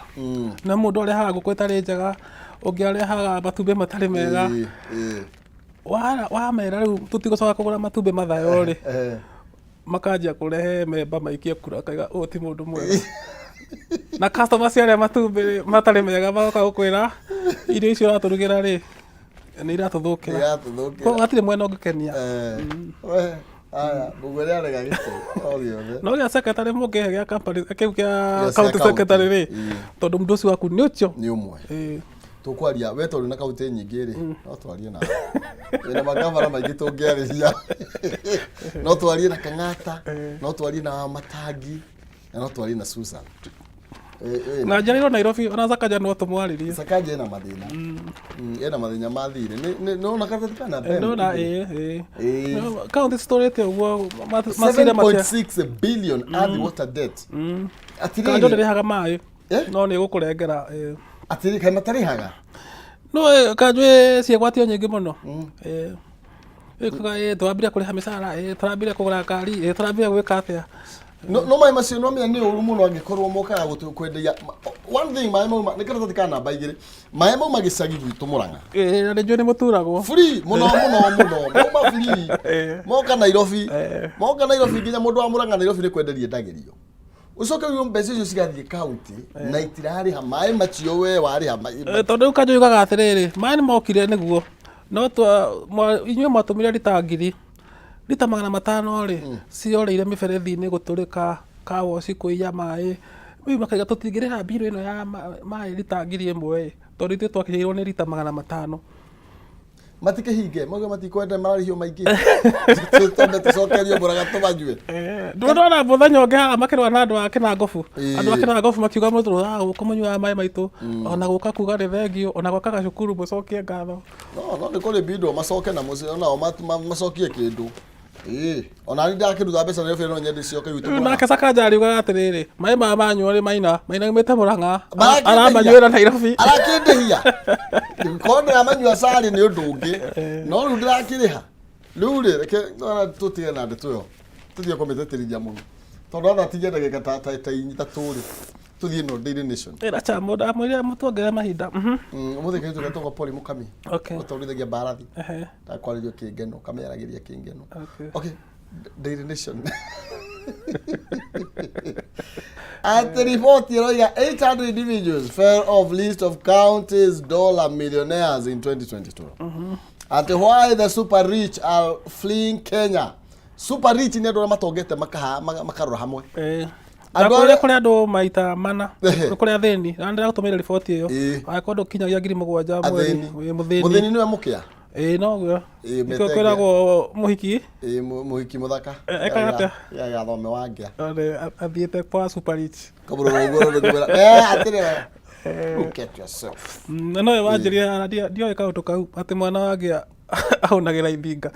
Na mũndũ arehaga ngũkũ ĩtarĩ njega, ũngĩ arehaga matumbĩ matarĩ mega. Ĩĩ, ĩĩ. Wamera rĩu tũtigũcoka kũgũra matumbĩ mathayo rĩ, makanjia kũrehe memba maikie kura, akaiga ũyũ ti mũndũ mwega. Na customer cia arĩa matumbĩ rĩ, matarĩ mega magoka gũkwĩra irio icio ũratũrugĩra rĩ, nĩ iratũthũkĩra. Iratũthũkĩra. Koguo hatirĩ mwena ũngĩkenia. We, aya, mũgwere arega gĩtĩ o gĩothe. No gĩa secretary mũngĩhe gĩa company kĩu kĩa Gĩa cia county county. secretary rĩ, tondũ mũndũ ũcio waku nĩ ũcio. Nĩ ũmwe. Ĩĩ. Tũkwaria we tondũ na kaunti nyingĩ rĩ, no twarie na wĩna magavana maingĩ tũngĩarĩria. No twarie na Kang'ata, no twarie na Matangi, na no twarie na Susan. Na njarĩrwo Nairobi ona Sakaja no tũmwarĩrie. Sakaja ena mathĩna. Ena mathĩna ma thirĩ. Nĩ karatathi kana Ben? Ndona ĩĩ ĩĩ. Kaunti citũrĩte ũguo macira matia. 7.6 billion Athi Water debt. Kanjũ Atĩrĩrĩ, ndĩrĩhaga maĩ. Eh? No nĩ ĩgũkũrengera ĩĩ. Atĩrĩrĩ, kaĩ matarĩhaga? No kanjũ ĩ ciĩgwatio nyingĩ mũno. Ĩĩ. Ĩkuga ĩĩ tũrambire kũrĩha mĩcara, ĩĩ tũrambire kũgũra ngari, ĩĩ tũrambire gwĩka atĩa. No maĩ macio no menya nĩ ũru mũno angĩkorwo mokaga kwenderia. One thing, maĩ mauma nĩ karatathi ka namba 2, maĩ mauma gĩcagi gwitũ Mũrang'a. Ĩĩ, na nĩ njũĩ nĩ mũturagwo. Free mũno mũno mũno, mauma free. Moka Nairobi, moka Nairobi nginya mũndũ wa Mũrang'a Nairobi nĩ kwenderia endagĩrio. Ũcoke ũigue mbeca icio cigathiĩ kaunti na itirarĩha maĩ macio we warĩha. Tondũ rĩu kanjũ yugaga atĩrĩrĩ, maĩ nĩ mokire nĩguo no inyuĩ mwatũmire rita 1000, rita 500 rĩ, ciorĩire mĩberethi-inĩ gũtũrĩka, kawoci kũiya maĩ. Rĩu makaiga tũtingĩrĩha mbirũ ĩno ya maĩ rita 1000 ĩ, tondũ ithuĩ twakinyĩirwo nĩ rita 500. Matikĩhinge mauge matikwenda mararĩhio maingĩ, tũmbe tũcokerio Mũrang'a tũmanyue. Ndona mũthenya ũngĩ haha makĩrũa na andũ a Kĩnangobu. Ĩĩ. Andũ a Kĩnangobu makiuga mũtũraga gũkũ mũnyuaga maĩ maitũ, ona gũka kuga nĩ thengio, ona gwaka gacukuru mũcokie ngatho. No nĩ kũrĩ bindwo macoke na mũciĩ nao macokie kĩndũ. Ĩĩ, ona niĩ ndakĩruta mbeca Nairobi no nyende icoke gwitũ Rĩu Mũrang'a. Nake Sakaja ariugaga atĩrĩrĩ, maĩ maya manyuo rĩ, maina maina maumĩte Mũrang'a, Marakĩndĩhia. aramanyuĩra Nairobi. Arakĩndĩhia korwo ndĩramanyua cari nĩ ũndũ ũngĩ, no rĩu ndĩrakĩrĩha. Rĩu rĩ, reke ona tũtige na ndeto ĩyo, tũtige kũmĩtĩtĩrithia mũno tondũ atha tigia ndagĩka ta 3 rĩ, tũthiĩ no Daily Nation. Ĩra chamo ndamwĩrire mũtuongerere mahinda. Ũmũthĩ kaitũ getagwo Poli Mũkami. Ũtwarithagia mbarathi. Ndakwarĩrio kĩngeno, kamĩaragĩria kĩngeno. Okay, Daily Nation atĩ riboti ĩroiga 800 individuals fell off list of counties dollar millionaires in 2022. Atĩ why the super rich are fleeing Kenya. Super rich nĩ andũ arĩa matongete makarora hamwe. Andũ Ndakwĩrire kũrĩ andũ maita mana. Kũrĩ athĩni na ndĩragũtũmĩire riboti ĩyo. Angĩkorwo ndũkinyagia 7000 mweri, Athĩni. wĩ mũthĩni. Mũthĩni nĩwe mũkĩa. Ĩĩ, noguo. Ĩĩ, Nĩkĩo metenge. kwĩragwo mũhiki. Ĩĩ, mũhiki mũthaka. Ekaga atĩa? Ya thome wa ngĩa. Athiĩte kwa super rich. Kamũrũrũ ũguo nĩngũmwĩra, "Eh, atĩrĩ, look at yourself." Na nowe wanjĩrire haha, ndioĩ kaũndũ kau atĩ mwana wa ngĩa ahũnagĩra ithinga.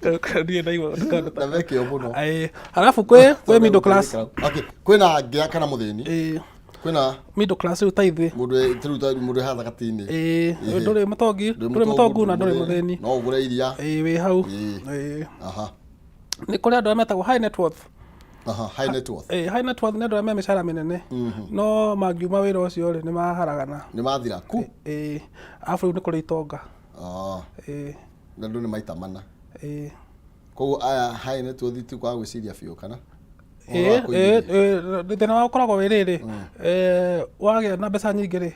Ndirĩ ndaigua kaũndũ ta Na mekĩo mũno. Ĩĩ. Halafu kwĩ middle class. Okay, kwĩna ngĩa kana mũthĩni. Kwĩna Middle class rĩu ta ithuĩ. Mũndũ rĩu ta mũndũ haha gatagatĩ-inĩ. Ĩĩ, ndũrĩ mũtongi, ndũrĩ mũtongu na ndũrĩ mũthĩni. No ũgũre iria. Ĩĩ, wĩ hau. Ĩĩ. Ĩĩ. Nĩ kũrĩ andũ arĩa metagwo high net worth. Aha, high net worth. Ĩĩ, high net worth nĩ andũ arĩa me mĩcara mĩnene. No mangiuma wĩra ũcio rĩ, nĩ maharagana. Nĩ mathira ku. Ĩĩ. Arabu rĩu nĩ kũrĩ itonga. Ĩĩ. Na andũ nĩ maita mana. Ĩĩ. Koguo aya high net worth ti kwaga gwĩciria biũ kana? Ũhoro wa kũigithia. Thĩna wa ũkoragwo wĩ rĩrĩ, wagĩa na mbeca nyingĩ rĩ,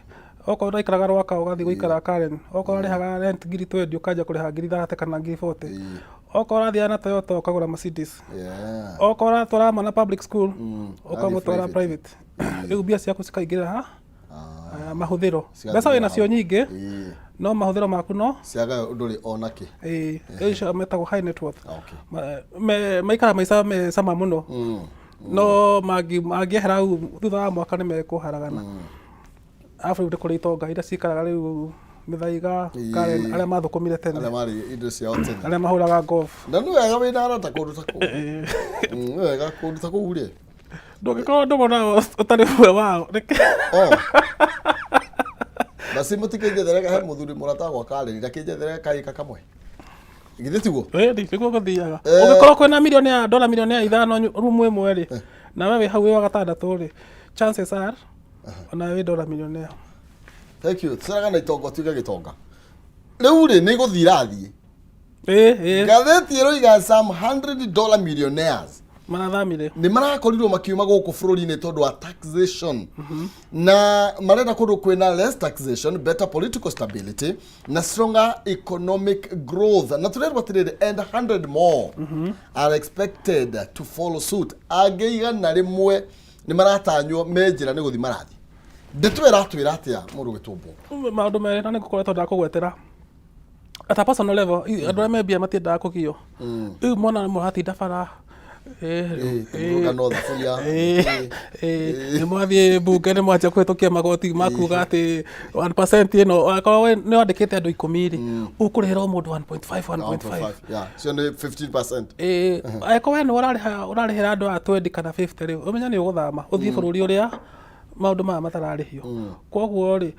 okorwo ũraikaraga Rwaka ũgathiĩ gũikara Karen, okorwo ũrarĩhaga rent 20,000 ũkanjia kũrĩha 30,000 kana 40,000. Okorwo ũrathiaga na Toyota ũkagũra Mercedes. Okorwo ũratwara mwana public school ũkamũtwara Athiĩ. Private. Rĩu mbia ciaku cikaingĩra ha mahũthĩro. Cigathirĩra Mbeca wĩna cio hau. nyingĩ, no mahũthĩro maku no Ciaga ndũrĩ ona kĩ. Ĩĩ, icio metagwo high net worth. Okay. Maikaraga maica me cama mũno, no mangĩehera hau thutha wa mwaka nĩ mekũharagana. Arabu rĩu nĩ kũrĩ itonga iria cikaraga rĩu Mĩthaiga, Karen, arĩa mathũkũmire tene, arĩa marĩ indo ciao tene, arĩa mahũraga golf. Na nĩ wega wĩna arata kũndũ ta kũu. Nĩ wega kũndũ ta kũu rĩ. Ndũngĩkorwo ndũgũ nao ũtarĩ ũmwe wao. Oh. Basi mũtikĩnjethere, he mũthuri mũrata wakwa Karen, ndakĩnjethere kaĩka kamwe. Githĩ tiguo? Ĩni nĩguo gũthiaga. Ũngĩkorwo kwĩna mirioni ya dola 5 milioni rumu ĩmwe rĩ, na we wĩ hau wĩ wa gatandatũ rĩ, chances are ona wĩ dollar millionaire. Thank you. Tũceraga na itonga ũtuĩke gĩtonga. Rĩu rĩ, nĩ gũthiĩ irathiĩ. Ĩĩ ĩĩ. Ngathĩti ĩroiga some $100 millionaires Marathamire. Nĩ marakorirwo makiuma gũkũ bũrũri-inĩ tondũ wa taxation, na marenda kũndũ kwĩna less taxation, better political stability na stronger economic growth. Na tũrerwo atĩrĩrĩ, and 100 more are expected to follow suit. Angĩ 100 nĩ maratanywo me njĩra nĩ gũthiĩ marathiĩ. Ndeto ĩratwĩra atĩa, mũndũ gĩtũmbũ? Maũndũ merĩ, na nĩ ngũkoretwo ndakũgwetera at a personal level. Andũ arĩa me mbia matiendaga kũgio. Rĩu mona mũratinda bara, Kũmũrũngano thaburia. Nĩ mwathiĩ mbunge, nĩ mwanjia kũhĩtũkia magoti makuga atĩ 1% ĩno, akorwo we nĩ wandĩkĩte andũ 10 rĩ, ũkũrĩhĩra o mũndũ 1.5, 1.5. Yeah, cio nĩ 15%. Ĩĩ, angĩkorwo we nĩ ũrarĩhĩra andũ aya 20 kana 50 rĩ, ũmenye nĩ ũgũthama ũthiĩ bũrũri ũrĩa maũndũ maya matararĩhio. Koguo rĩ,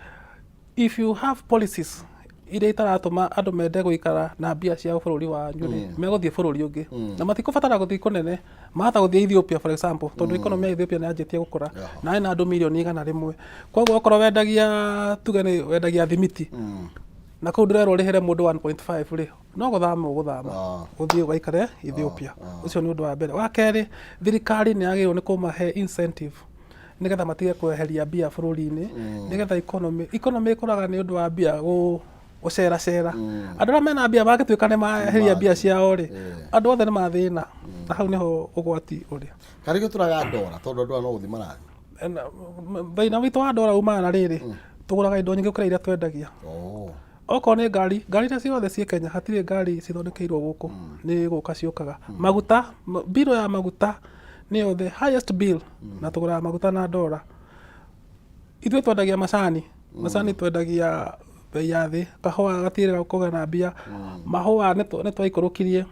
if you have policies iria itaratũma andũ mende gũikara na mbia ciao bũrũri wanyu rĩ, megũthiĩ bũrũri ũngĩ, na matikũbatara gũthiĩ kũnene, mahota gũthiĩ Ethiopia, for example, tondũ economy ya Ethiopia nĩ yanjĩtie gũkũra na ĩna andũ 100,000,000. Koguo okorwo wendagia, tuge nĩ wendagia thimiti, na kũu ndũrerwo ũrĩhĩre mũndũ 1.5 rĩ, no gũthama ũgũthama ũthiĩ ũgaikare Ethiopia. Ũcio nĩ ũndũ wa mbere. Wa kerĩ, thirikari nĩ yagĩrĩirwo nĩ kũmahe incentive nĩgetha matige kweheria mbia bũrũri-inĩ, nĩgetha economy ĩkũraga nĩ ũndũ wa mbia gũceracera. Andũ arĩa mena mbia mangĩtuĩka nĩ maheria mbia ciao rĩ, andũ othe nĩ mathĩna, na hau nĩho ũgwati ũrĩ. Karĩgĩ tũraga ndora tondũ andũ aya no gũthiĩ marathiĩ. Thĩna witũ wa ndora umaga na rĩrĩ, tũgũraga indo nyingĩ gũkĩra iria twendagia. Okorwo nĩ ngari, ngari iria ciothe ciĩ Kenya, hatirĩ ngari cithondekeirwo gũkũ, nĩ gũka ciũkaga. Maguta, mbirũ ya maguta nĩyo the highest bill, na tũgũraga maguta na ndora. Ithuĩ twendagia macani, macani twendagia bei ya thĩ, kahũa gatirĩ kũgĩa na mbia, mahũa nĩ twaikũrũkirie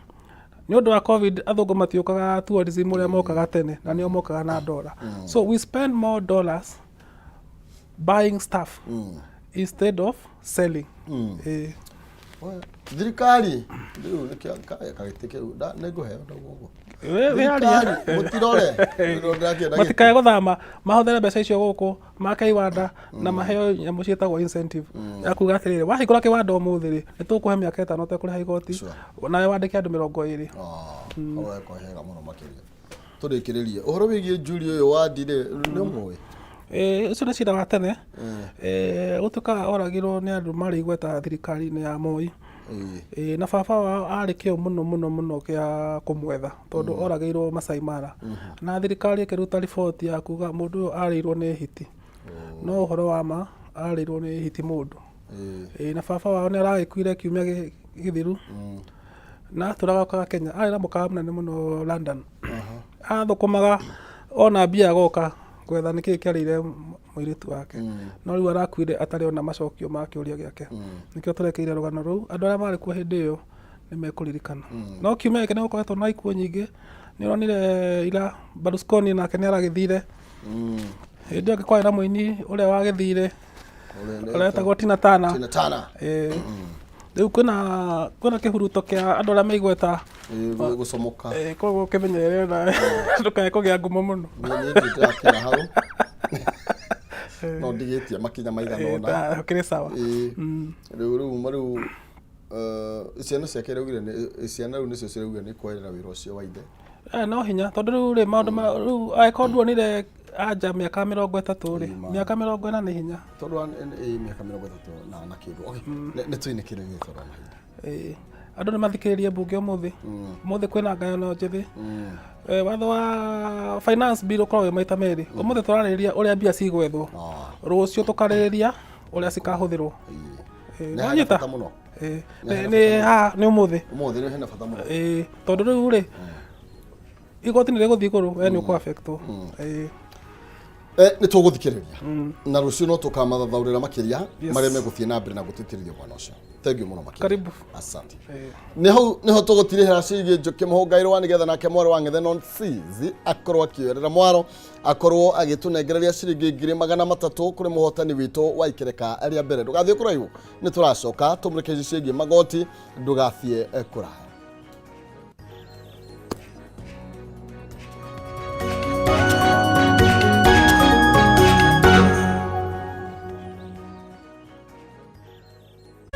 nĩ ũndũ wa COVID. Athũngũ matiũkaga tourism ũrĩa mokaga tene, na nĩo mokaga na ndora. So we spend more dollars buying stuff instead of selling. We, thirikari rĩu nĩkĩo kagĩtĩ kĩu nĩ ngũheo ndauga ũguo. Wĩharia. Thirikari mũtirore. Rĩu ndĩrakĩenda. Matikae gũthama, mahũthĩre mbeca icio gũkũ make iwanda na maheo nyamũ ciĩtagwo incentive ya kuga atĩrĩrĩ, wahingũra kĩwanda ũmũthĩ rĩ, nĩ tũkũhe mĩaka 5 ũtekũrĩha igoti, nawe wandĩke andũ 20. Hau hega mũno makĩria. Tũrĩkĩrĩrie ũhoro wĩgiĩ Julie ũyũ wa Ndire, nĩ ũmũĩ? Ĩĩ, ũcio nĩ cira wa tene. Gũtuĩkaga oragirwo nĩ andũ marĩ igweta thirikari-inĩ ya Moi. Ĩĩ, na baba wao arĩ kĩo mũno mũno mũno kĩa kũmwetha tondũ oragĩirwo Masai Mara, na thirikari ĩkĩruta riboti ya kuga mũndũ ũyũ arĩirwo nĩ hiti, no ũhoro wa ma arĩirwo nĩ hiti mũndũ. Ĩĩ, na baba wao nĩ aragĩkuire kiumia gĩthiru, na atũraga okaga Kenya, arĩ na mũkawa mũnene mũno London, athũkũmaga ona mbia agoka gwetha nĩkĩĩ kĩarĩire mũirĩtu wake, no rĩu arakuire atarĩ ona macokio ma kĩũria gĩake. Nĩkĩo tũrekeire rũgano rũu, andũ arĩa marĩ kuo hĩndĩ ĩyo nĩ mekũririkana. No kiumia gĩkĩ nĩ gũkoretwo na ikuũ nyingĩ. Nĩ ũronire ira Berlusconi nake nĩ aragĩthire. Hĩndĩ ĩyo ĩngĩ kwarĩ na mũini ũrĩa wagĩthire, ũrĩa wetagwo Tina Turner. Tina Turner. Ĩĩ. Rĩu kwĩna kĩhuruto kĩa andũ arĩa me igweta. Gũcomoka. Koguo ũkĩmenyerere nawe ndũkae kũgĩa ngumo mũno. Niĩ ndĩrakĩra hau no ndigĩtie makinya maigana ũna. Ũkĩrĩ sawa. Ĩĩ. Rĩu ciana ciake iraugire ciana rĩu nĩcio ciraugire nĩ kweherera wĩra ũcio wa ithe. Eh, no hinya tondũ rĩu rĩ maũndũ ma rĩu angĩkorwo nduonire anja mĩaka 30 rĩ, mĩaka 40 nĩ hinya. Tondũ mĩaka 30 na kĩndũ. Okay. Nĩ tũinĩkĩrĩrie tondũ wa mahinda. Ĩĩ. Andũ nĩ mathikĩrĩrie mbunge ũmũthĩ. Ũmũthĩ kwĩna ngayano njĩthĩ. Watho wa finance bill ũkoragwo wĩ maita merĩ. Ũmũthĩ tũrarĩrĩria ũrĩa mbia cigwethwo. Rũciũ tũkarĩrĩria ũrĩa cikahũthĩrwo. Ĩĩ. Ĩĩ, Nĩ hena wanyita? bata mũno. Ĩĩ. Nĩ hena Nĩ haha nĩ ũmũthĩ. Ũmũthĩ nĩ hena bata mũno. Ĩĩ, tondũ rĩu rĩ igoti nĩ rĩgũthiĩ igũrũ, we nĩ ũkũ affectwo. Ĩĩ. Nĩ tũgũthikĩrĩria na rũciũ no tũkamathathaũrĩra makĩria marĩa megũthiĩ na mbere na gũtĩtĩrithia mwana ũcio. Thank you mũno makĩria. Karibu. Asante. Ĩĩ. Nĩ hau nĩho tũgũtirĩhĩra ciĩgiĩ Njũkĩ Mũhũngairwa nĩgetha nake mwarĩ wa Ng'ethe Seas akorwo akĩoerera mwaro, akorwo agĩtũnengereria ciringi 300,000 kũrĩ mũhotani witũ wa ikereka rĩa mbere. Ndũgathiĩ kũraihu, nĩ tũracoka tũmũrĩke ici ciĩgiĩ magoti, ndũgathiĩ kũraya.